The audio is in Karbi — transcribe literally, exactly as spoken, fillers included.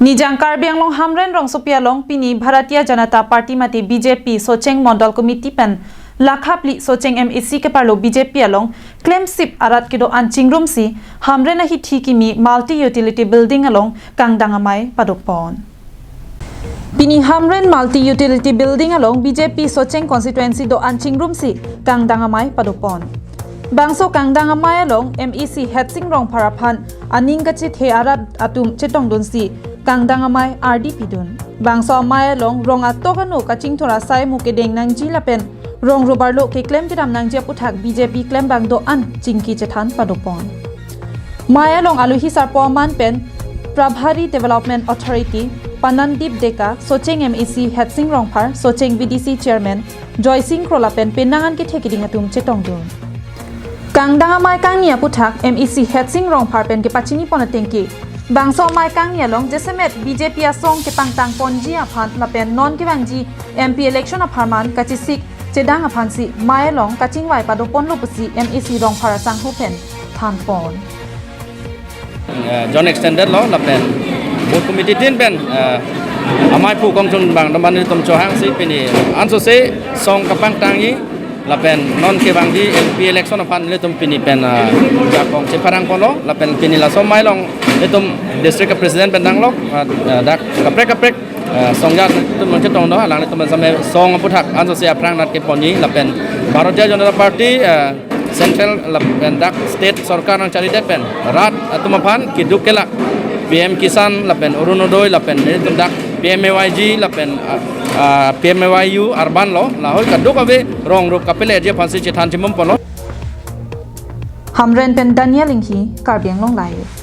Nijang Karbi Anglong Hamren rongsopi along pini Bharatiya Janata Party mate B J P Socheng Mondol Committee pen lakha phli Socheng M A C keparlo B J P along klemsip arat kedo-an chingrumsi Hamren ahithi kimi Multi Utility Building along kangdang amei padopon. Pini Hamren Multi Utility Building along B J P Socheng constituency do-an chingrumsi kangdang amei padopon. Bangso kangdang amei along M A C Headsing Rongphar aphan aning kachethe arat atum chetongdunsi kangdang amei ardi pidun. Bangso amei along rong atok ano kachingthur asai mu kedeng nangji lapen rong robarlo keklem kedam nangji aputhak B J P klembang do-an chingki chethan padopon. Mei along aluhi sarpo aman pen Prabhari Development Authority Panandip Deka, Socheng M A C Headsing Rongphar, Socheng V D C Chairman Joysing Kro lapen penang an kethe keding atum chetongdun. Kangdang amei kangni aputhak M A C Headsing Rongphar pen kepachinipon atengke, bangso amei kangni along jasemet B J P asong kepangtangponji aphan lapen non kevangji M P election apharman kachesik chedang aphansi mei along kachingvai padoponlo pusi M A C Rongphar asangho pen thanpon. Eh, John extended lo lapen booth committee tin pen, eh, amei pu kongchun bang doman nelitum chohangsi pini ansose song kapangtangji lapen non kevangji M P election aphan nelitum pini pen, eh, jakong chepharangponlo lapen pini laso amei along nelitum district president pen danglok, eh, dak kaprek kaprek eh, songja atum nangchetongdun, alanglitum sampai song aputhak ansose aphrang nat keponji lapen Bharatiya Janata Party, eh, central lapen dak state sorkar nangcharidet pen rat atum aphan keduk kelak P M Kisan lapen Orunodoi lapen nelitum dak P M A Y G lapen, ah, ah, P M A Y U Urban lo, lahei kadokave rong rup kapeleji aphansi chethan chimum ponlo. Hamren pen Daniel Inghi, Karbi Anglong Live.